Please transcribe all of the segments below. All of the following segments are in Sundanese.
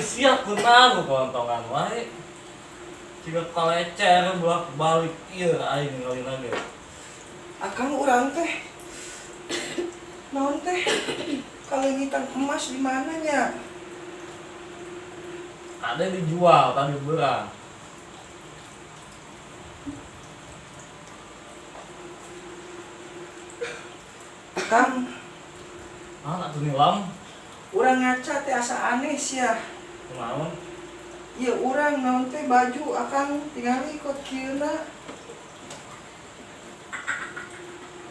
Aing siap kunaon kontongan wae. Ciga kalecer bolak-balik ieu aing ngalina ge. Akang urang teh naon teh kaleungitan emas di mana nya? Ada dijual tadi berang. Akang, Ah, atuh nilam. Urang ngaca teh asa aneh sia. Kunaon? Ieu urang naon teh baju akang tingali ikut kieuna.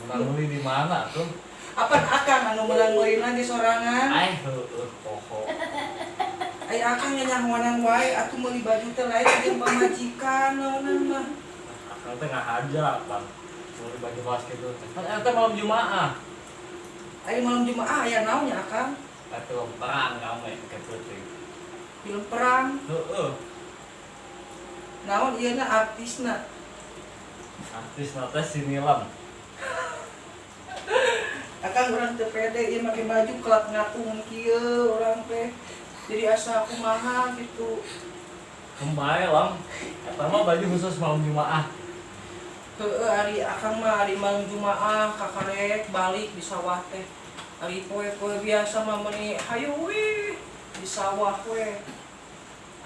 Menang meuli di mana tuh? Apan akang anu meunang meulina di sorangan? Ai heueuh poho. Ai akang nyanyahoanan wae atuh meuli baju teh lain jeung pamajikan naonan mah. Akang teh ngahaja pan. Meuli baju kelas kitu teh. Kan eta malam Jumaah. Ai malam Jumaah aya naon nya akang? Eta film perang rame ke peuting. Film perang? Heeh. Naon ieu na artisna? Artisna teh si Nilam. Akang urang teu pede ieu make baju kelak ngatung kieu urang teh. Jadi asa kumaha gitu. Kembae lam. Eta mah baju khusus malam Jumaah. Heeh, ari akang mah ari malam Jumaah kakarek balik di sawah teh. Ari poe-poe biasa mah meuni hayu we di sawah we.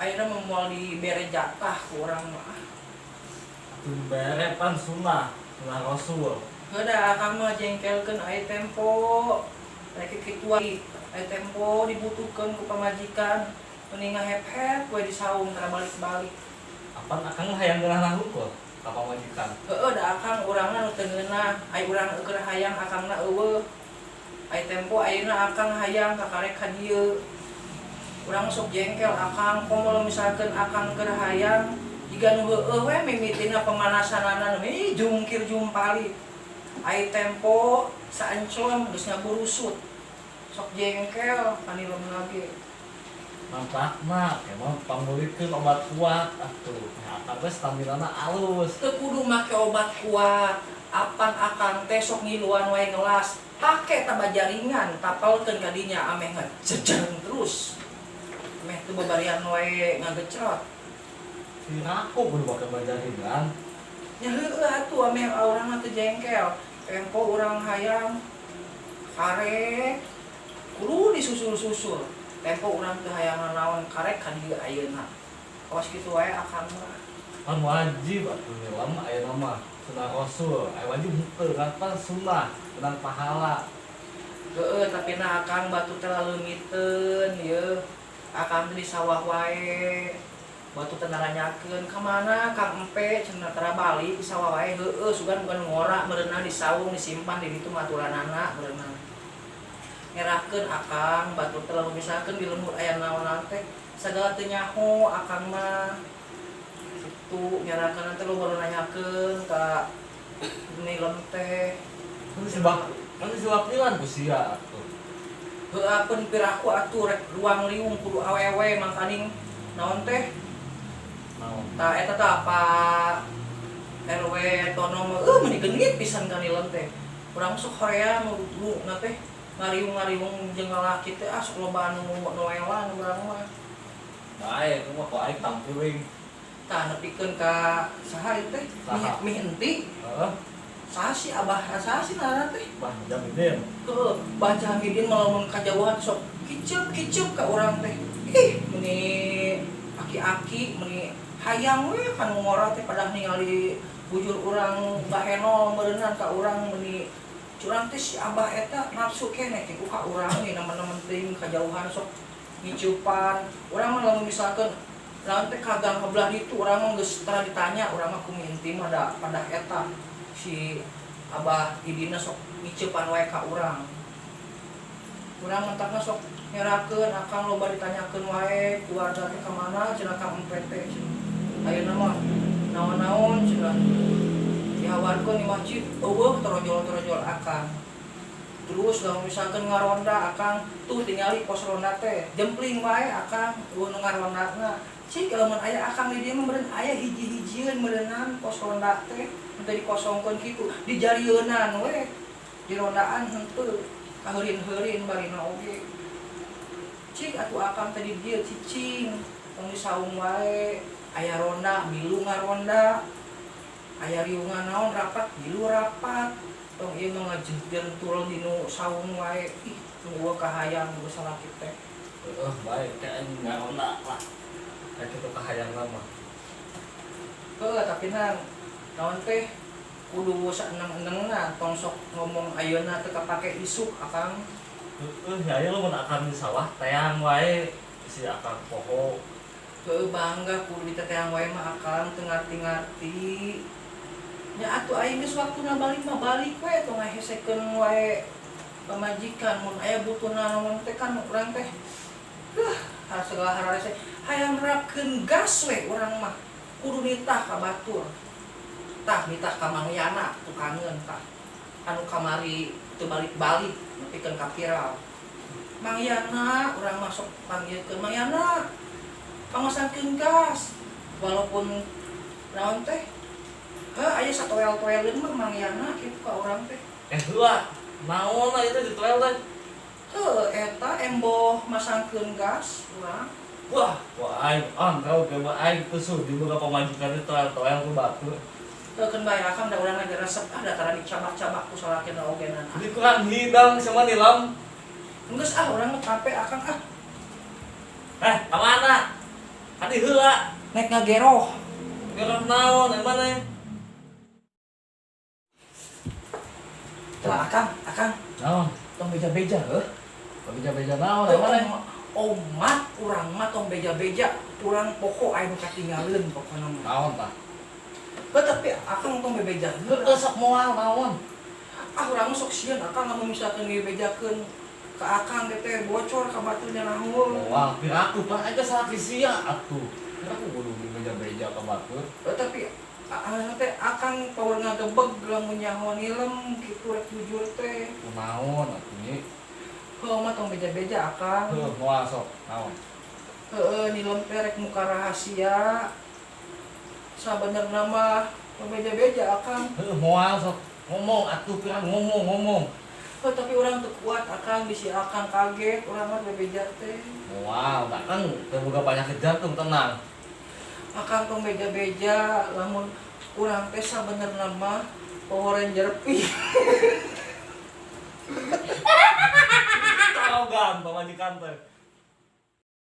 Ayeuna mah moal dibere jatah ku urang mah. Atuh dibere pan sunah, sunah Rasul. Heuh da akang mah jengkelkeun aya tempo. Rek kitu aya tempo dibutuhkeun ku pamajikan. Mending ngahep-hep we di saung tara balik-balik. Apan akang hayang ngeunah hungkul ka pamajikan? Heueuh da akang urangna nu teu ngeunah, ai urang keur hayang akangna eueuh. Ai tempo ayeuna akang hayang kakarek ka dieu. Urang sok jengkel akang, komo misalkeun akang keur hayang jiga nu heueuh we mimitina pemanasanana nu jungkir jumpali. Ai tempo saanclem geus ngaburusut. Sok jengkel kanilemna ge. Manfaatna emang pangmeulikeun obat kuat atuh. Nah, akang teh staminana alus. Teu kudu make obat kuat. Apan akang teh sok ngiluan wae ngelas. Pake taba jaringan, tapelkeun ka dinya ameh ngejejeng terus. Ameh teu babarian wae ngagecrot. Piraku kudu make bajaringan. Nya heueuh atuh ameh urang mah teu jengkel. Tempo urang hayang karek kudu disusul-susul. Tempo urang teu hayang nanaon karek ka dieu ayeuna. Kawas kitu wae akang mah. Kan wajib atuh nilam ayeuna mah sunah Rasul. Aya wajib henteu kan pan sunah, menang pahala. Heueuh tapi na akang batu teh laleungiteun ieu. Akang teh di sawah wae. Batu teh naranyakeun ka mana Kang Empe cenah tara balik di sawah wae. Heueuh sugan bukan ngora meureunna di saung disimpan di ditu maturanana meureunna. Ngerakeun akang batu teh lamun misalkeun di lembur aya naon-naon teh sagala teu nyaho akang mah. Kitu ngerakeun teh loba nu nanyakeun ka nilem teh. Kan disebab nilan ku sia atuh. Heueuh apeun piraku atuh rek ruang liung kudu awewe mangkaning naon teh? Naon? Tah eta tah Pak RW Tono mah meuni genit pisan ka nilem teh. Urang sok horea nu na teh ngariung-ngariung jeung lalaki teh ah sok loba anu noelan urang mah. Bae ku mah ku aing tampiling. Tah nepikeun ka saha ieu teh? Saha? Mi henti. Heeh. Saha si abah, saha si ngaranna teh? Bah Jamidin. Heueuh, Bah Jamidin mah lamun kajauhan sok kiceup-kiceup ka urang teh. Ih, meuni aki-aki meuni hayang we ka nu ngora teh padah ningali bujur urang bahenol meureunnan ka urang meuni curang teh si abah eta nafsu keneh teh ku ka urang we nemen-nemen teuing kajauhan sok ngiceupan. Urang mah lamun misalkeun lamun teh kagang ka belah ditu urang mah geus tara ditanya urang mah ku mimpi mah da padah eta si abah idina sok ngiceupan wae ka urang. Urang mentakna sok ngerakeun akang loba ditanyakeun wae keluarga teh ka mana cenah ka empe teh cenah. Ayeuna mah naon-naon cenah dihawarkeun di masjid eueuh torojol-torojol akang. Terus lamun misalkeun ngaronda akang tuh tingali pos ronda teh jempling wae akang eueuh nu ngarondana. Cik lamun aya akang di dieu mah meureun aya hiji-hijieun meureunnan pos ronda teh henteu dikosongkeun kitu dijarieunnan we di rondaan henteu kaheurin-heurin barina oge. Cik atuh akang tadi dieu cicing tong di saung wae, aya ronda milu ngaronda, aya riungan naon rapat milu rapat, tong ieu mah ngajentul dinu saung wae. Ih, tunggu kahayang geus salaki teh. Heeh, bae kayak aing ngaronda lah. Kayak kitu kahayangna mah. Heuh, tapi nang naon teh kudu saeneng-enengna, tong sok ngomong ayeuna teu kapake isuk akang. Heeh, ya aya lamun akang di sawah teang wae si akang poho. Heuh, bangga kudu diteteang wae mah akang teu ngarti-ngarti. Nya atuh aing geus waktuna balik mah balik we, tong ngahesekeun wae pamajikan mun aya butuhna naon teh kan urang teh. Huh, segala hararese hayang nerapkeun gas we urang mah. Kudu nitah ka batur. Tah nitah ka Mang Yana tukangeun tah. Anu kamari teu balik-balik nepikeun ka viral. Mang Yana urang masuk panggilkeun Mang Yana. Pangasangkeun gas. Walaupun naon teh? Heuh, aya satoel-toeleun mah Mang Yana kitu ka urang teh. Eh, heula. Naon lah itu di toel teh? Heuh, eta emboh masangkeun gas urang. Wah, wah aing angkau ke mah aing tuh di boga pamajikan itu toel-toel ku batur. Heuh, keun bae akang da urang lagi resep ah da tara dicabak-cabak ku salakina ogenan. Jadi kurang hidang sama nilam. Geus ah urang mah capek akang ah. Eh, ka mana? Hadi heula. Nek ngageroh. Geroh naon, yang mana? Lah akang, akang Naon? tong beja-beja heuh. Beja-beja naon, yang mana? Omat urang mah tong beja-beja, urang pokok aya nu katinggaleun pokona mah. Naon tah? Heuh, tapi akang tong bebeja Heuh, heula. sok moal naon? Ah urang mah sok sieun akang lamun misalkan dibejakeun ka akang teh bocor ka baturnya nahul. Moal piraku pak aja salaki sia atuh. Piraku kudu beja-beja ka batur. Heuh, tapi teh akang power ngagebeg lamun nyaho nilem kitu rek jujur teh. Kunaon atuh nyi? Heuh mah tong beja-beja akang. Heuh, moal sok naon? Heuh, nilem teh rek muka rahasia. Sabenerna mah tong beja-beja akang. Heuh, moal sok ngomong atuh pirang ngomong-ngomong. Heuh, tapi urang teu kuat akang bisi akang kaget urang mah bebeja teh. Moal, akang teu boga penyakit jantung tenang. Akang tong beja-beja lamun urang teh sabenerna mah Power Ranger Pink. Tarogan pamajikan teh.